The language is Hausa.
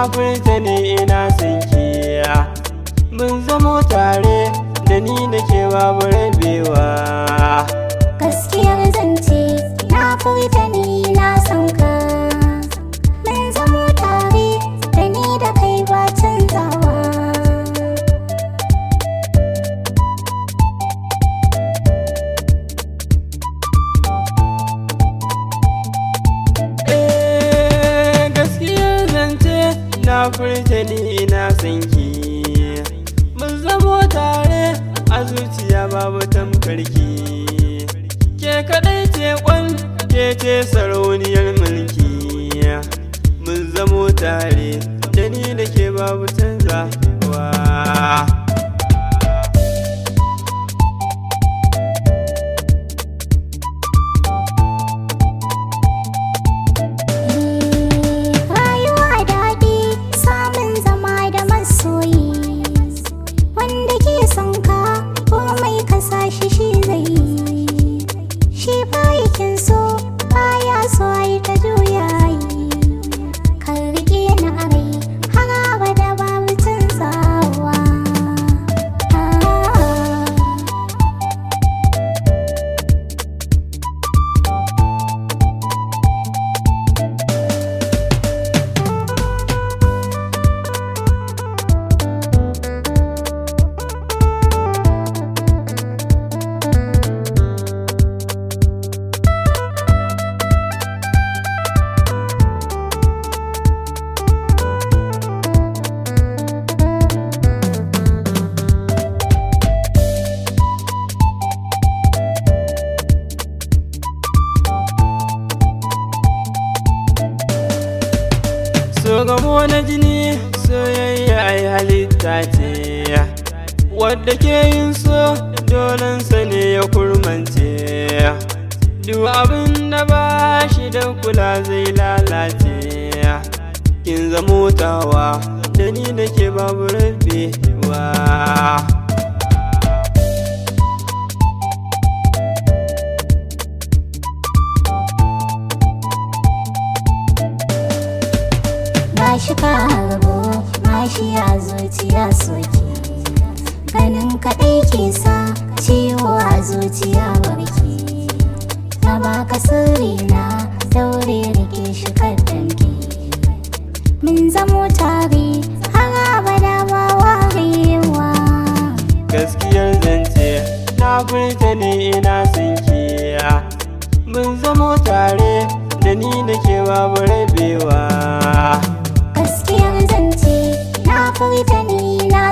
na furta ni ina son ki. Mun zamo tare da ni da ke babu rabewa. Gaskiyar zance na furta ni na son ka. Mun zamo tare da ni da kai ba canzawa. Gaskiyar zance na furta ni ina son ki. Mun zamo tare a zuciya babu tamkarki. Ke kaɗai ce ƙwal, ke ce sarauniyar mulki. Mun zamo tare da ni da ke babu canzawa. Rayuwa daɗi, samun zama da masoyi. Wanda ke son ka, komai ka sa shi shi zai yi. Shi bayikin so, baya so ai ta juya yi. Kan riƙe ni a rai, har abada babu canzawa. So gamo na jini soyayya ai halitta ce, wadda ke yin so dolensa ne ya kurmance. Duk abin da ba shi da kula zai lalace. Kin zamo tawa da ni da ke babu rabewa. Ba shi ka harbo, mashi a zuciya soke. Ganin kaɗai ke sa ciwo a zuciya warke. Na baka sirri na daure rike shi kaddanke. Mun zamo tare har abada ba warewa. Gaskiyar zance na furta ni ina son ki. Mun zamo tare da ni da ke babu rabewa. Gaskiyar zance na furta ni na